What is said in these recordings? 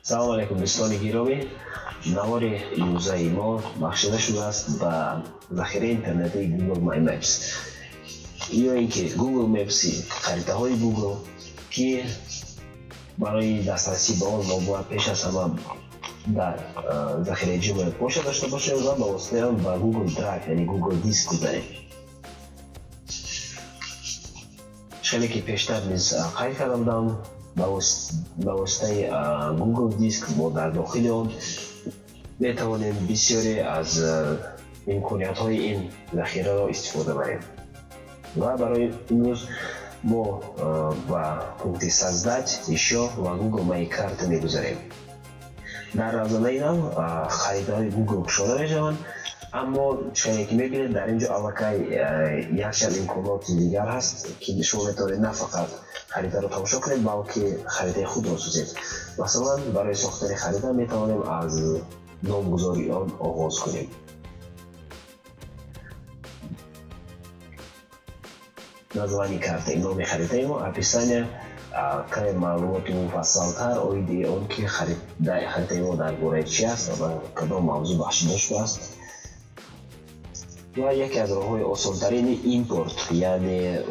Салом алейкум, дӯстони гиромӣ. Навори имрӯзаи мо бахшида шудааст ба захираи интернетии Google My Maps, ё ин ки Google Maps, харитаҳои Google, ки барои дастрасӣ ба он мо бояд пеш аз ҳама дар захираи Gmail пошта дошта бошем ва ба воситаи он ба Google Drive, яъне Google Disk гузарем. Хеле ки пештар низ қайд карда будам, ба воситаи Google Disk мо дар дохили он метавонем бисёре аз имкониятҳои ин захираро истифода барем. Ва барои имрӯз мо ба пункти «Создать ещё» ва Google Мои карты мегузарем. Дар равзанаи нав харитаҳои Google кушода мешаванд, аммо чизе ки мебинед, дар ин ҷо аллакай якчанд имконоти дигар ҳаст, ки шумо метавонед на фақат харитаро тамошо кунед, балки харитаи худро созед. Масалан, барои сохтани харита метавонем аз номгузории он оғоз кунем. Название карты, номи харитаи мо, описание, каме маълумоти муфассалтар оиди он, ки харитаи мо дар бораи чи аст ва ба кадом мавзӯъ бахшида шудааст. Ва яке аз роҳҳои осонтарини импорт, яъне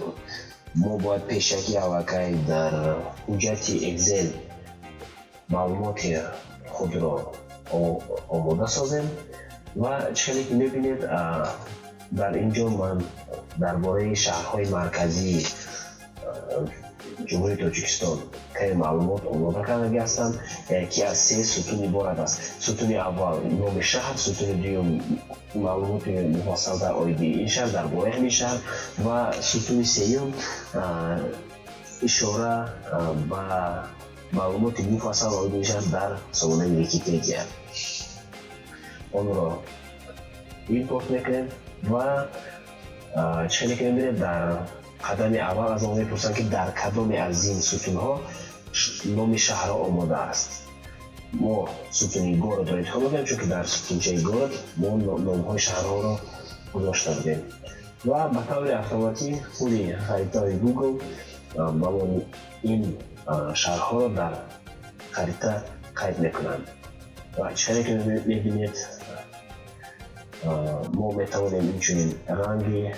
мо бояд пешакӣ аллакай дар ҳуҷҷати Excel маълумоти худро омода созем. Ва чӣ хеле ки мебинед, дар ин ҷо ман дар бораи шаҳрҳои марказии Ҷумҳурии Тоҷикистон каме маълумот омода кардагӣ ҳастам, ки аз се сутун иборат аст. Сутуни аввал номи шаҳр, сутуни дуюм маълумоти муфассал дар оиди ин шаҳр, дар бораи ҳамин шаҳр, ва сутуни сеюм ишора ба маълумоти муфассал оиди ин шаҳр дар сомонаи Википедия. Онро импорт мекунем ва чӣ хеле ки мебинед, дар қадами аввал аз мо мепурсанд, ки дар кадоме аз ин сутунҳо номи шаҳрҳо омода аст. Мо сутуни городро интихоб мекунем, чунки дар сутунчаи город мо номҳои шаҳрҳоро гузошта будем. Ва ба таври автоматӣ худи харитаи Google ба мо ин шаҳрҳоро дар харита қайд мекунанд. Ва чӣ хеле ки мебинед, мо метавонем инчунин ранги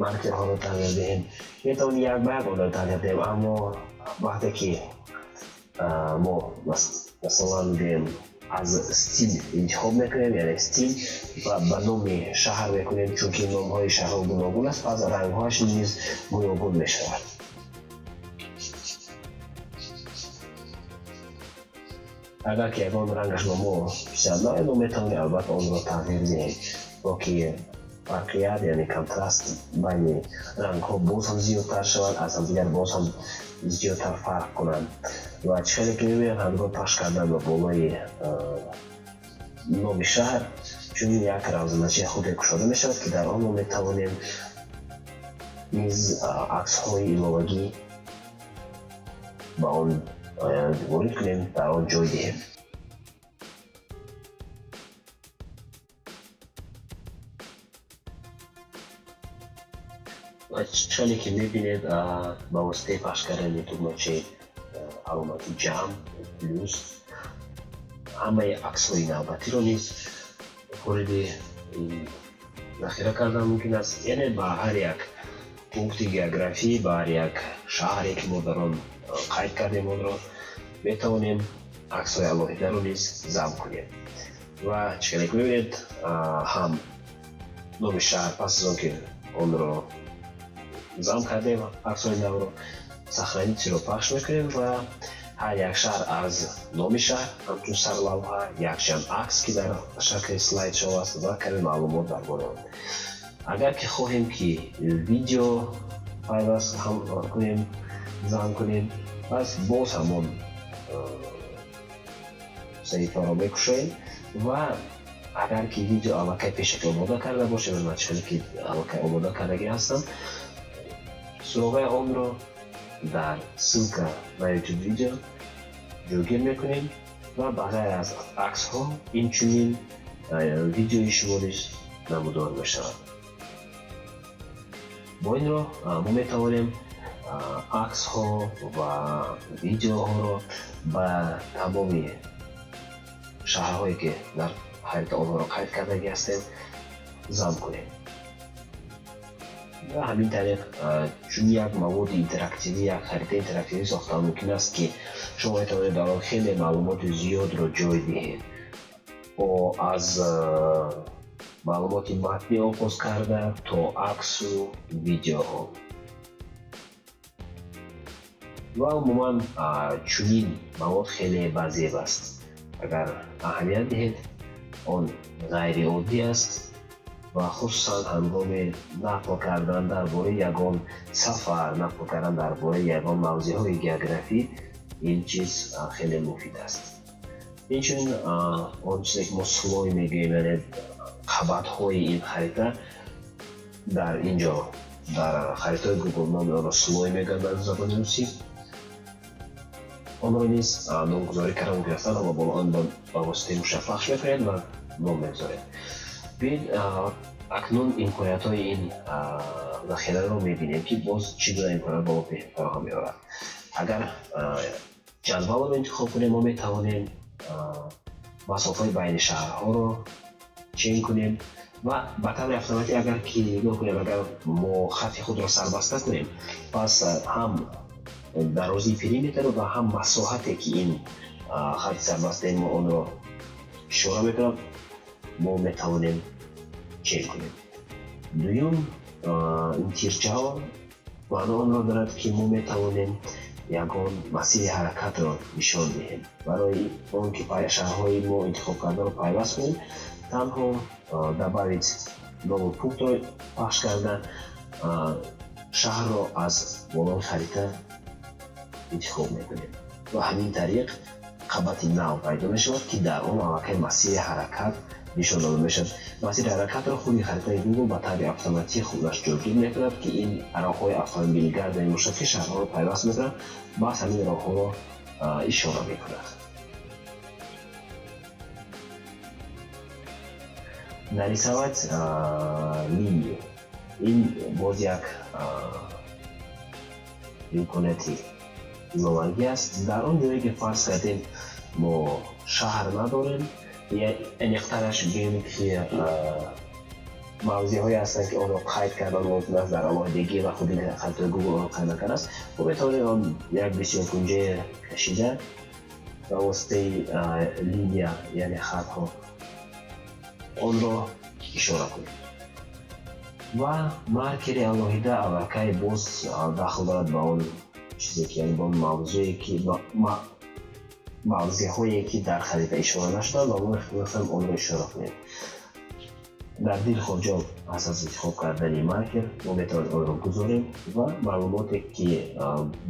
маркерҳоро тағйир диҳем, метавонем як ба як онро тағйир диҳем, аммо вақте ки мо, масалан, гӯем, аз стиль интихоб мекунем, яъне стиль ва ба номи шаҳр мекунем, чунки номҳои шаҳрҳо гуногун аст, пас рангҳояш низ гуногун мешавад. Агар ки ягон рангаш ба мо писанд наояд, мо метавонем албатта онро тағйир диҳем, то ки фарқият, яъне контраст байни рангҳо боз ҳам зиёдтар шавад, аз ҳамдигар боз ҳам зиёдтар фарқ кунанд. Ва чӣ хеле ки мебинем, ҳангоми пахш кардан ба болои номи шаҳр чунин як равзаначаи худе кушода мешавад, ки дар он мо метавонем низ аксҳои иловагӣ ба он ворид кунем, дар он ҷой диҳем. Ва чӣ ки мебинед, ба воситаи пахш кардани тугмачаи аломати ҷамъ, плюс, ҳамаи аксҳои навбатиро низ вориди захира кардан мумкин аст. Яъне ба ҳар як пункти географӣ, ба ҳар як шаҳре, ки мо дар он қайд кардем, онро метавонем аксҳои алоҳидаро низ зам кунем. Ва чӣ хеле ки мебинед, ҳам номи шаҳр, пас аз он ки онро зам кардем, аксҳои навро, сохранитьро пахш мекунем ва ҳар як шаҳр аз номи шаҳр ҳамчун сарлавҳа, якчанд акс, ки дар шакли слайд-шоу аст, ва каме маълумот дар бораи он. Агар ки хоҳем, ки видео пайваст кунем, зам кунем, пас боз ҳамон саҳифаро мекушоем ва агар ки видео аллакай пешакӣ омода карда бошем, ман чизе ки аллакай омода кардагӣ ҳастам, суроғаи онро дар ссылка на YouTube видео ҷойгир мекунем ва ба ғайр аз аксҳо инчунин видеои шумо низ намудор мешавад. Бо ин роҳ мо метавонем Аксҳо ва видеоҳоро ба тамоми шаҳрҳое, ки дар харита онҳоро қайд кардагӣ ҳастем, зам кунем. Ва ҳамин тариқ чун як маводи интерактивӣ, як харитаи интерактивӣ сохта мумкин аст, ки шумо метавонед дар он хеле маълумоти зиёдро ҷой диҳед. Аз маълумоти матнӣ оғоз карда то аксу видеоҳо. Ва умуман чунин мавод хеле базеб аст. Агар аҳамият диҳед, он ғайриоддӣ аст ва хусусан ҳангоми нақл кардан дар бораи ягон сафар, нақл кардан дар бораи ягон мавзеъҳои географӣ ин чиз хеле муфид аст. Инчунин он чизе, ки мо слой мегӯем, яъне қабатҳои ин харита, дар ин ҷо дар харитаҳои Google номи онро слой мегӯянд дар забони русӣ. Онро низ номгузорӣ карда мумкин аст ва боло он ба воситаи мушак пахш мекунед ва ном мегузоред. Биёед, акнун имкониятҳои ин захираро мебинем, ки боз чӣ гуна имконият ба мо фароҳам меорад. Агар ҷадвалро интихоб кунем, мо метавонем масофаи байни шаҳрҳоро чен кунем ва ба таври автоматӣ, агар ки нигоҳ кунем, агар мо хати худро сарбаста кунем, пас ҳам дарозии периметр ва ҳам масоҳате, ки ин хати сарбастаи мо онро ишора мекунад, мо метавонем чен кунем. Дуюм, ин тирчаҳо маъно онро дорад, ки мо метавонем ягон масири ҳаракатро нишон диҳем. Барои он ки шаҳрҳои мо интихоб кардаро пайваст кунем, танҳо добавить новый пунктро пахш карда, шаҳрро аз болои харита интихоб мекунем. Ва ҳамин тариқ қабати нав пайдо мешавад, ки дар он аллакай масири ҳаракат нишон дода мешавад. Масири ҳаракатро худи харитаи Google ба таври автоматӣ худаш ҷойгир мекунад, ки ин роҳҳои автомобилгард мебошад, ки шаҳрҳоро пайваст мекунад, баъд ҳамин роҳҳоро ишора мекунад. Нарисовать линию. Ин боз як имконияти иловагӣ аст. Дар он ҷое, ки фарз кардем, мо шаҳр надорем, аниқтараш гӯем, ки мавзеъҳое ҳастанд, ки онро қайд кардан лозим аст дар алоҳидагӣ ва худи харитаи Google онро қайд накардааст, мо метавонем он як бисёркунҷае кашида ба воситаи линия, яъне хатҳо, онро ишора кунем. Ва маркери алоҳида аллакай боз дахл дорад ба он чизе, ки яъне ба он мавзӯе, ки мавзеъҳое, ки дар харита ишора нашуданд, ва мо мехоҳем онро ишора кунем. Дар дилхоҳ ҷо пас аз интихоб кардани маркер мо метавонем онро гузорем ва маълумоте, ки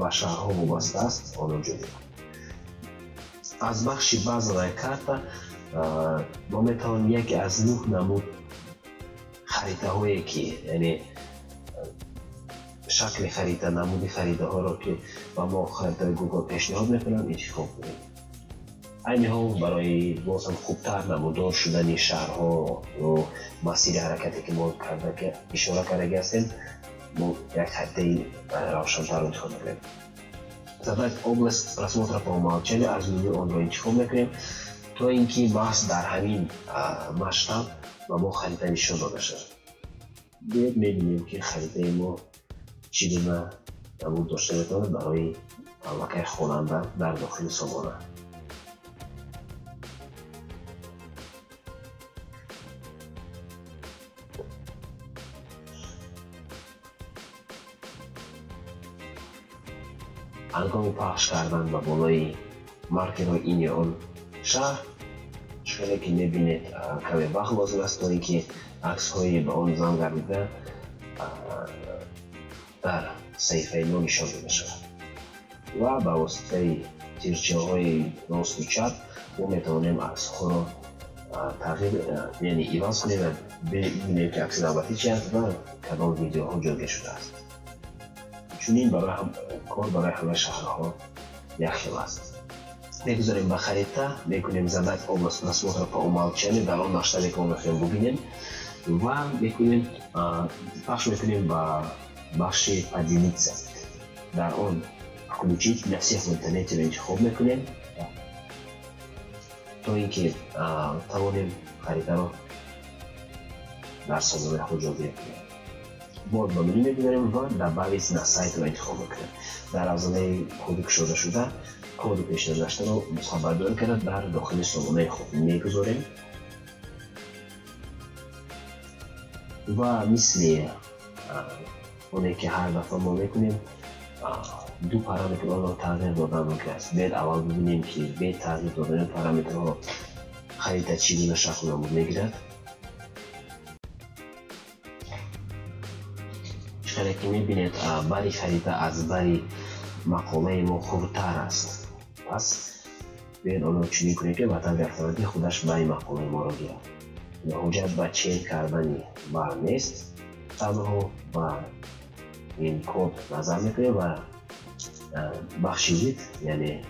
ба шаҳрҳо вобаста аст, онро ҷой диҳем. Аз бахши базовая карта мо метавонем яке аз 9 намуд харитаҳое, ки яъне шакли харита, намуди харитаҳоро, ки ба мо харитаи Google пешниҳод мекунанд, интихоб кунем. Айни ҳол барои боз ҳам хубтар намудор шудани шаҳрҳо ё масири ҳаракате, ки мо ишора кардагӣ ҳастем, мо як харитаи равшантарро интихоб мекунем. Задать область просмотра по умолчанию, аз меню онро интихоб мекунем, то ин ки маҳз дар ҳамин масштаб ба мо харита нишон дода шавад. Биёед мебинем, ки харитаи мо чӣ гуна намуд дошта метавонад барои аллакай хонанда дар дохили сомона. Ҳангоми пахш кардан ба болои маркерҳои ин ё он шаҳр, чунон ки мебинед, каме вақт лозим аст, то ин ки аксҳои ба он зам гардида дар саҳифаи мо нишон дода шавад. Ва ба воситаи тирчаҳои росту чап мо метавонем аксҳоро тағйир, яъне иваз кунем ва бибинем, ки акси навбатӣ чи аст ва кадом видеоҳо ҷойгир шудааст. Чунин барои кор барои ҳамаи шаҳрҳо якхел аст. Мегузорем ба харита, мекунем задать область просмотра по умолчанию дар он масштабе, ки мо мехоҳем бубинем, ва мекунем, пахш мекунем ба бахши поделиться. Дар он включить для всех в интернете интихоб мекунем, то ин ки тавонем харитаро дар сомонаи худ ҷойгир кунем. Боз ба меню мегузарем ва добавить на сайтро интихоб мекунем. Дар афзунаи коди кушодашуда коди пешниҳодгаштаро хабардор карда дар дохили сомонаи худ мегузорем ва мисли оне ки ҳар дафъа мо мекунем, ду параметр онро тағйир додан мумкин аст. Биёед аввал бибинем, ки бе тағйир додани параметрҳо харита чӣ гуна шакл намуд мегирад. Чӣ ки мебинед, бари харита аз бари мақолаи мо хурдтар аст. Пас биёед онро чунин кунем, ки ба таври автоматӣ худаш бари мақолаи моро гирад. Ҳуҷҷат ба чен кардани бар нест, танҳо ба ин код назар мекунем ва бахши width, яъне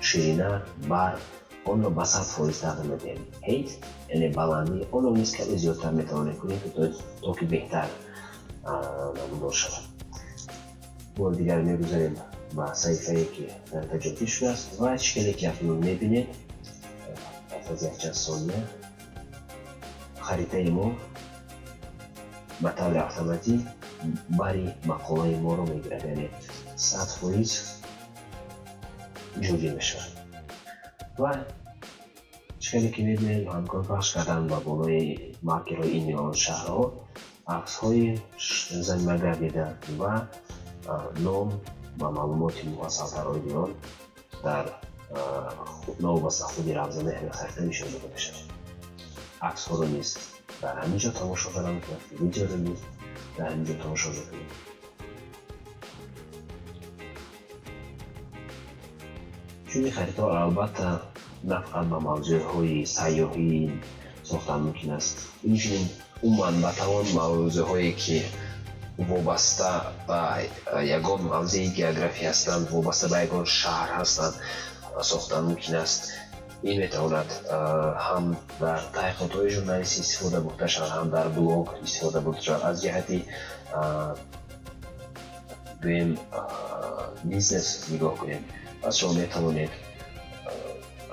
ширина бар, онро ба 100% тағйир медиҳем. Height, яъне баландӣ, онро низ каме зиёдтар метавонем кунем, то ки беҳтар намудор шавад. Бори дигар мегузарем ба саҳифае, ки харита ҷойгир шудааст, ва чӣ ки акнун мебинед, пас аз якчанд сония харитаи мо ба таври автоматӣ бари мақолаи моро мегирад, яъне 100% ҷойгир мешавад. Ва чӣ ки мебинем, ҳангоми пахш кардан ба болои маркерҳои ин ё он шаҳрҳо аксҳои замима гардида ва ном ва маълумоти муфассалтар оиди он дар новобаста худи равзанаи ҳамин харита нишон дода мешавад. Аксҳоро низ дар ҳамин ҷо тамошо карда метавонед, видеоро низ дар ҳамин ҷо тамошо мекунед. Чунин харитаҳо албатта на фақат ба мавзӯъҳои сайёҳӣ сохтан мумкин аст, инчунин умуман ба тамом мавзӯъҳое, ки вобаста ба ягон мавзеи географӣ ҳастанд, вобаста ба ягон шаҳр ҳастанд, сохтан мумкин аст. Ин метавонад ҳам дар таҳқиқотҳои журналистӣ истифода бурда шавад, ҳам дар блог истифода бурда шавад. Аз ҷиҳати гӯем бизнес нигоҳ кунем, пас шумо метавонед,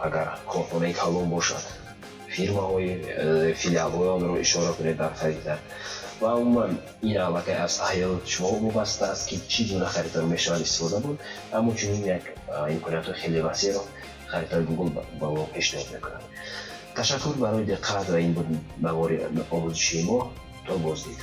агар корхонаи калон бошад, фирмаҳои филиалҳои онро ишора кунед дар харита. Ва умуман ин аллакай аз таҳайюлоти шумо вобаста аст, ки чӣ гуна харитаро мешавад истифода бурд, аммо чунин як имкониятҳои хеле васеъро харитаи Google ба мо пешниҳод мекунад. Ташаккур барои диққат ва ин буд навори омӯзишии мо. То боздид.